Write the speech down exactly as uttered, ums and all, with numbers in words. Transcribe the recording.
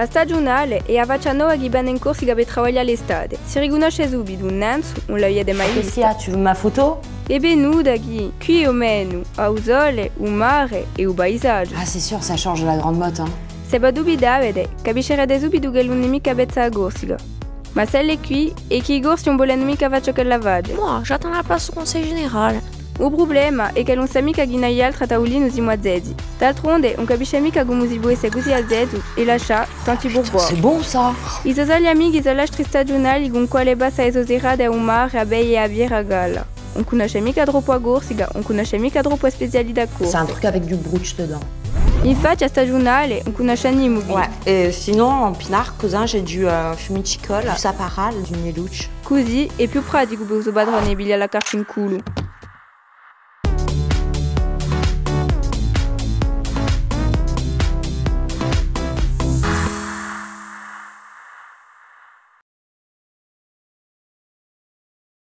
A stagiunale hè a faccia nova chì vene in Corsica per travaglià l'estate. Si ricunnosce subitu, nanzu, ùn l'avete mai vista. Qu'est-ce qu'il y a, tu veux ma photo ? Hè venuta quì, quì o menu, hà u sole, u mare è u paisaghju. Ah, c'est sûr, ça change de la Grande Motte, hein. S'è vo dubitavate, capiscerete subitu ch'ella ùn hè micca pezza à a Corsica. Ma s'ella hè quì, hè chì i Corsi ùn volenu micca fà ciò ch'ella face. Moi, j'attends la place au conseil général. U prublema hè ch'ella ùn sà micca chì noi altri à tavulinu simu azezi. D'altronde, ùn capisce micca cumu si pò esse cusì azezu è lascià tanti bourgeois. C'est bon, ça. I so soli amichi sò l'astri stagiunali cun quale passa e so serate à u mare, à beie a biera calla. Ùn cunnosce micca troppu a Corsica, ùn cunnosce micca troppu e specialità corse. C'est un truc avec du brooch dedans. Infatti a stagiunale ùn cunnosce nimu quì. Ouais, et sinon, en pinard, cousin, j'ai du euh, fumicicole, du saparal, du mielucciu. Cusì hè più praticu per u so patrone di piglià la carta in culu.